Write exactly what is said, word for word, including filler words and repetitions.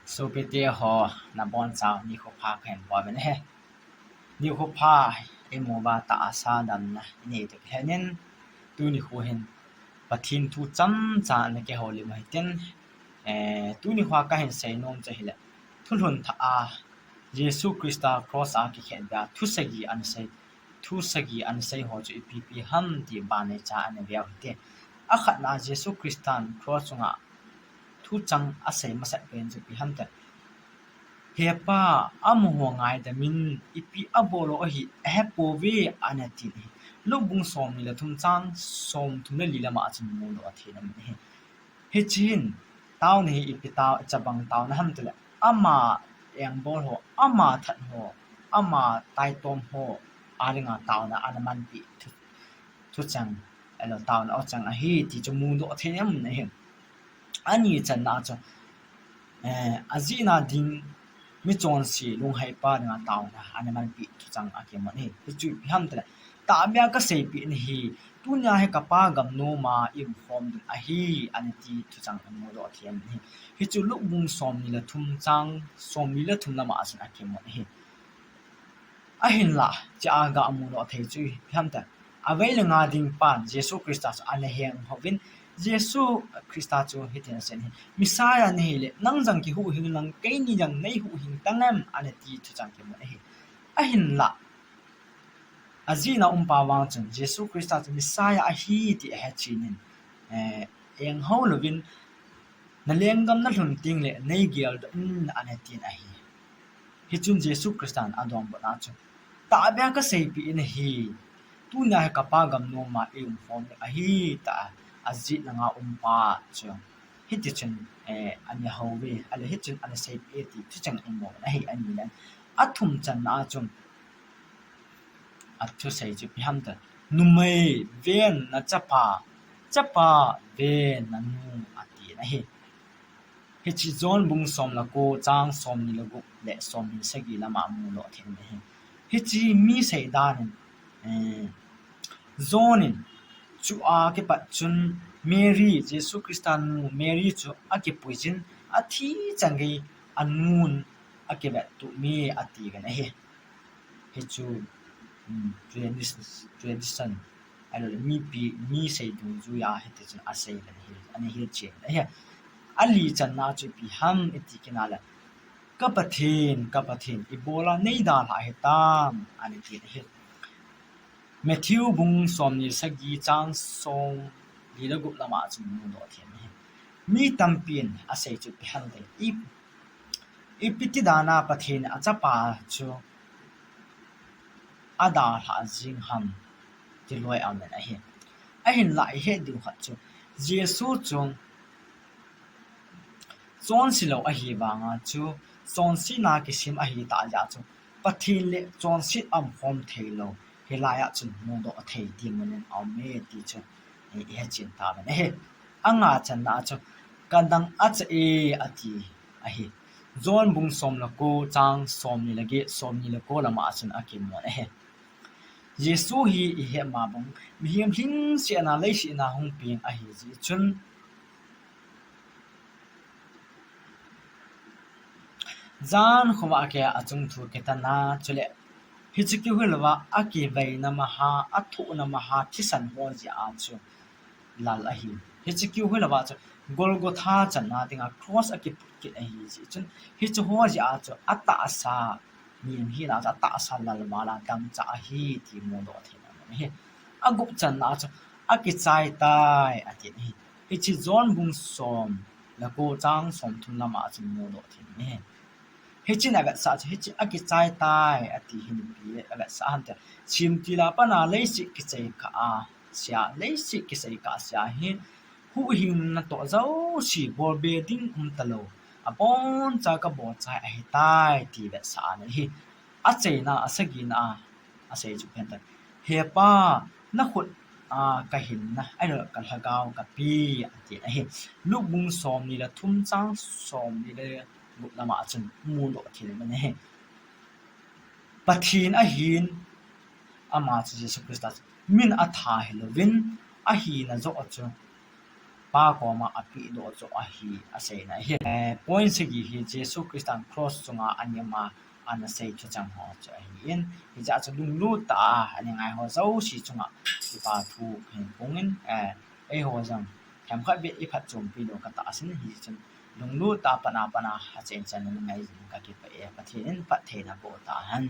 Sopite ho, nabonchauvin nikho pha kahin bol uvin ahi. Nikho pha, imu uva tahsa damna inei toh kilhonin, tuni nikho hin Pathen thu chomcha ana kihoulim u hitin, eh, tuni nikho a kahin seinom chu ahile, thulhun thah a Jesu Christa cross a kikhetbeh a thusagi ana sei, thusagi ana sei ho chu ipi ipi ham ti banei cha ana veu hite. Akhatna a Jesu Christan cross chunga thuchang asei masat pen chu ipi ham tile, He Pa, amaho ngaidamin, ipi abol u ahi ahepouve, ana tin ahi. Luke bung somni le thum chang somthum le li lama chun mudoh thei ahi. Hiche hin, taona hi ipi tao, ichabang taona ham tile, ama engbol ho, ama that ho, ama taitom ho a dinga taona ana manpeh thu, thuchang, ahilou taona achang ahi ti chu mudoh thei ahi. Ani channa chu, eh, ajihna ding michonse lungheipa dinga taona ana manpeh thuchang akimun ahi. Hichu ipi ham tile, tahbeh a kaseipeh nahi, tunia hi kapa gam noma iumkhom ding ahi, ana ti thuchang amudoh thei ahi. Hichu Luke bung somni le thum chang somli le thum lama chun akimun ahi. Ahinla, hichea ga mudoh thei chu ipi ham tile, avei le nga ding pan Jesu Christa chu ana heng houvin, Jesu Christa chu hitin asei ahi, Messiah nahile, nang jong kihuhhing lang, keini jong neihuhhing tang em, ana ti thuchang kimun ahi. Ahinla, ajihna umpa vang chun Jesu Christa chu Messiah ahi ti ahechenin, eh, enghou louvin, nalenggam nalhun tengle neigeldoh in, ana tin ahi. Hichun Jesu Christan adonbutna chu, tahbeh a kaseipeh nahi, tunia hi kapa gam noma iumkhom ding ahi, tia ajihna nga umpa chu hitichun, eh, ana houve, ahile hichun ana seipeh e ti thuchang imu ahi. Ani le athum channa a chun, athusei chu ipi ham tile, numei ven, nachapa, chapa ven, nanu, atin ahi. Hiche John bung som le ko chang somni le gup le somni le sagi lama mudoh thei ahi. Hiche mi seidan in, eh, John in chua kipat chun Mary, Jesu Christa nu Mary chu akipuijin, athi chan gei anun akivettup e atiuvin ahi. Hichu, um, tradition, tradition, ahilou le mipi, mi sei dungjuia hitichun asei le ana hilchen ahi. Ali channa chu ipi ham iti kit le, Ka Pathen, ka Pathen, ibola neidalhah hitam, ana tin ahi. Matthew bung somni le sagi chang somli le gup lama chun mudoh thei ahi. Mi tampin asei chu ipi ham tile, i, ipi ti dana Pathen in achapa chu adalhah jing ham ti loi aumin ahi. Ahinla ihet diu khat chu, Jesu chu chonse lou ahi vanga chu, chonsetna kisem ahitah jeh a chu, Pathen le chonset aumkhom theilou, hilai a chun mudoh thei dinmun in aume ti chu, eh, ihechen tauvin ahi. Anga channa a chu, Kadang acha e, ati ahi. John bung som le ko chang somni le get, somni le ko lama chun akimun ahi. Jesu hi ihet ma bang, mihem lhingsetna leiset a hung peng ahi jeh chun, jan khoma akei a achung thu akitan a, chule hiche keu hilouva akiveina maha, athohna maha thisan ho jeh a chu lal ahi. Hiche keu hilouva chu Golgotha channa dinga cross akiput kit ahi jeh chun, hiche ho jeh a chu atahsa, mihem hina chu atahsa lal vala dangchah ahi ti mudoh theina ahi. Agup channa chu akichai tai, ati ahi. Hiche John bung som le ko chang somthum lama chun mudoh theina ahi. Hichun avetsah chu, hiche akichai tai ati hin ipi avetsah ham tile, semtil a pat a leiset kichai kah a sea, leiset kichai kah sea hi huhhingna toh jouse bolbe ding umtalou, aboncha kabol chai ahitai ti vetsahna ahi. Achaina, asagina a asei chu ipi ham tile, He Pa, nakhut a kahinna, ahilou le kalhagao kape, ati ahi. Luke bung somni le thum chang somni le gup lama chun mudoh thei ahi. Pathen ahin, ama chu Jesu Christa chu min atha hilouvin, ahina joh chu Pa koma apehdoh chu ahi, aseina ahi. Eh, point sagi hi Jesu Christan cross chunga anem a ana sei thucheng ho chu ahin, hijeh chun lunglut tah a ana ngai ho jouse chunga kipa thu kahin phongin, eh, eiho jong themkhat beh iphatchompi diu katahsan in, hijeh chun lunglut tah a pat a pat a achen chen a nangai jing kakipah e, Pathen in phattheina boh tahen.